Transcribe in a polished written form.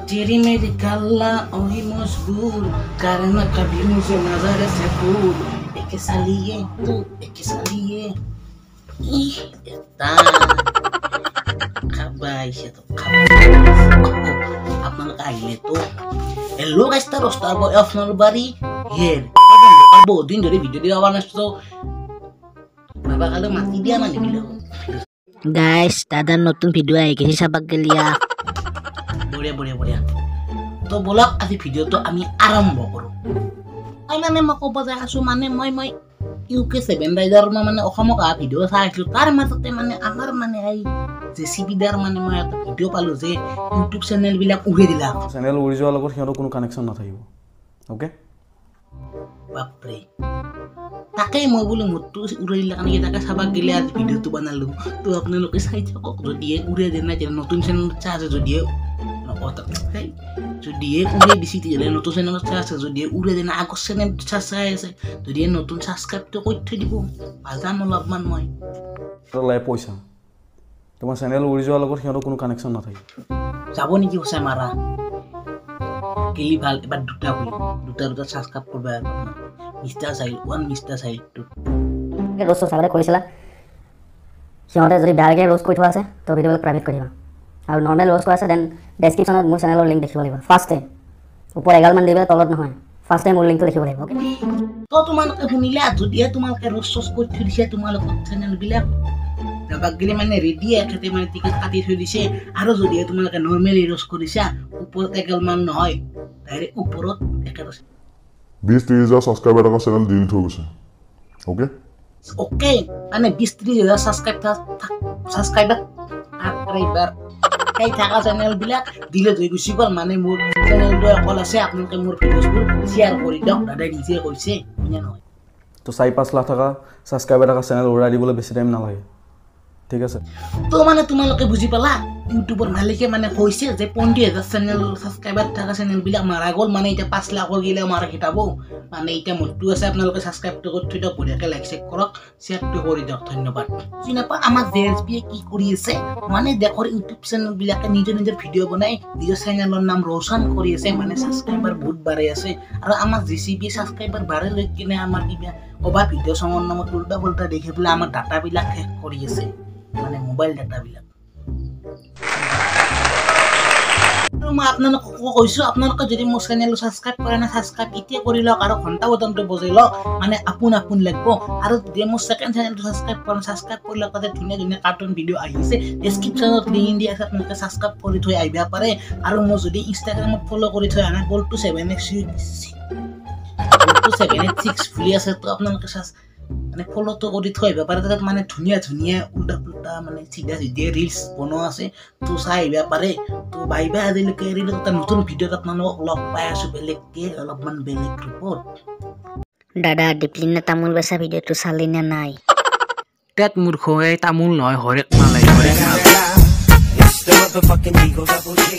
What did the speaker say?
तेरी मेरी गल्ला ओही मजबूर करना कभी मुझे नजर से दूर एक सालिए तू एक सालिए এটা খাবা আহিছে তো আপোনালোকে আহিলে তো। হেল্ল' গাইছ, তাৰ star boy of Nalbari here. বহুত দিন ধৰি ভিডিঅ' দিব পৰা নাছিলো, বাবা কালে মাতি দিয়া মানুহবিলাক। গাইস, দাদার নতুন ভিডিও আহি গেছে, চাবাক গেলিয়া। বঢ়িয়া বঢ়িয়া বঢ়িয়া। তো ব'লক আজি ভিডিঅ'টো আমি আৰম্ভ কৰোঁ। মানে মই ক'ব যাই আছোঁ, মানে মই UK 7 rider মই মানে অসমক অহা ভিডিঅ' চাই আছিলোঁ। তাৰ মাজতে মানে আমাৰ মানে এই জে চি বি দাৰ মানে মই এটা ভিডিঅ' পালোঁ যে ইউটিউব চেনেলবিলাক উৰাই দিলা। চেনেল উৰি যোৱাৰ লগত সিহঁতৰ কোনো কানেকশ্যন নাথাকিব, অ'কে? বাপৰে, তাকেই মই বোলো মোৰটো উৰাই দিলে কাৰণে তাকে চাবাক গেলে আজি ভিডিঅ'টো বনালোঁ। তো আপোনালোকে চাই থাকক, যদিহে উৰাই দিয়া নাই তেতিয়া নতুন চেনেলত চাই আছে, যদিহে যদিহে উৰাই দিছে তেতিয়াহ'লে নতুন চেনেলত চাই আছে, যদিহে উৰাই দিয়া নাই আগৰ চেনেলটো চাই আছে, যদিহে নতুন ছাবস্ক্ৰাইবটো কৰি থৈ দিব, বাজাম অলপমান মই। লাগে পইচা, তোমাৰ চেনেল উৰি যোৱাৰ লগত সিহঁতৰ কোনো কানেকশ্যন নাথাকিব। যাব নেকি সঁচাই মাৰা গেলি ভাল, এবাৰ দুটা বুলি দুটা দুটা ছাবস্ক্ৰাইব কৰবা। মিষ্টাৰ চাহিল 1, মিষ্টাৰ চাহিল 2। ৰ'জ আগতে কৰিছিলা, সিহঁতে যদি বেয়াকৈ ৰ'জ কৰি থোৱা আছে তো ভিডিঅ'বিলাক প্ৰাইভেট কৰি দিবা, আৰু নৰ্মেল ৰ'জ কৰা আছে then ডেছক্ৰিপশ্যনত মোৰ চেনেলৰ লিংক দেখিব লাগিব। ফাৰ্ষ্টে ওপৰত এগালমান দি পেলাই তলত নহয়, ফাৰ্ষ্টে মোৰ লিংকটো দেখিব লাগিব, অ'কে? তো তোমালোকে শুনিলা, যদিহে তোমালোকে ৰ'জ চ'জ কৰি থৈ দিছে তোমালোকৰ চেনেলবিলাক যাবাক গেলি মানে ৰেডি এখেতে মানে টিকেট কাটি থৈ দিছে। আৰু যদিহে তোমালোকে নৰ্মেলি ৰ'জ কৰিছা ওপৰত এগালমান নহয়, ডাইৰেক্ট ওপৰত একেটা 20-30 হাজাৰ ছাবস্ক্ৰাইবাৰ থকা চেনেল ডিলিট হৈ গৈছে, অ'কে? অ'কে, মানে 20-30 হাজাৰ ছাবস্ক্ৰাইবাৰ সেই থকা চেনেলবিলাক ডিলিট হৈ গুচি গ'ল। মানে মোৰ চেনেলটো অকল আছে, আপোনালোকে মোৰ ভিডিঅ'ছবোৰ শ্বেয়াৰ কৰি দিয়ক, দাদাই নিজে কৈছে, হয়নে নহয়? তো 4-5 লাখ টকা ছাবস্ক্ৰাইবাৰ থকা চেনেল উৰাই দিবলৈ বেছি টাইম নালাগে, ঠিক আছে? তো মানে তোমালোকে বুজি পালা, ইউটিউবৰ মালিকে মানে কৈছে যে 15 হাজাৰ চেনেল ছাবস্ক্ৰাইবাৰ থকা চেনেলবিলাক মাৰা গ'ল, মানে এতিয়া 5 লাখৰ গিলে মাৰা খিতাব। মানে এতিয়া মোৰটো আছে, আপোনালোকে ছাবস্ক্ৰাইবটো কৰি থৈ দিয়ক, বঢ়িয়াকৈ লাইক চেক কৰক, শ্বেয়াৰটো কৰি দিয়ক, ধন্যবাদ। বুজি নাপা আমাৰ জে এছ বিয়ে কি কৰি আছে, মানে দেশৰ ইউটিউব চেনেলবিলাকে নিজৰ নিজৰ ভিডিঅ' বনাই নিজৰ চেনেলৰ নাম ৰোশন কৰি আছে, মানে ছাবস্ক্ৰাইবাৰ বহুত বাঢ়ি আছে। আৰু আমাৰ জে চি বিয়ে ছাবস্ক্ৰাইবাৰ বাঢ়াই লৈ কিনে আমাৰ কিবা ক'ৰবাত ভিডিঅ' চঙৰ নামত উল্টা পুল্টা দেখি পেলাই আমাৰ ডাটাবিলাক শেষ কৰি আছে, মানে মোবাইল ডাটাবিলাক। মই আপোনালোকক কৈছোঁ, আপোনালোকে যদি মোৰ চেনেলটো ছাবস্ক্ৰাইব কৰে নাই, ছাবস্ক্ৰাইব এতিয়া কৰি লওক আৰু ঘণ্টা বটনটো বজাই লওক, মানে আপোন আপোন লাগিব। আৰু যদি মোৰ ছেকেণ্ড চেনেলটো ছাবস্ক্ৰাইব কৰে, ছাবস্ক্ৰাইব কৰি লওক, তাতে ধুনীয়া ধুনীয়া কাৰ্টুন ভিডিঅ' আহিছে, ডেছক্ৰিপশ্যনত লিংক দিয়া আছে, আপোনালোকে ছাবস্ক্ৰাইব কৰি থৈ আহিব পাৰে। আৰু মোৰ যদি ইনষ্টাগ্ৰামত ফ'ল' কৰি থৈ আহে, বল্টু 7 8 6 বুলি আছে, তো আপোনালোকে মানে ফ'ল'টো কৰি থৈ আহিব পাৰে। তাত মানে ধুনীয়া ধুনীয়া উল্টা পুল্টা মানে চিধা চিধি ৰিলচ বনোৱা আছে, তো চাই আহিব পাৰে। তো বাই বাই, আজিলৈকে এৰিলোঁ, এটা নতুন ভিডিঅ'ত আপোনালোকক লগ পাই আছোঁ, বেলেগকৈ অলপমান বেলেগ ৰূপত। দাদা, দীপলিনা তামোল বেচা ভিডিঅ'টো চালি নে নাই? পেট মূৰ্খ, এই তামোল নহয়, হৰেক মাল, হৰেক মাল। It's the motherfucking Eagle Double G.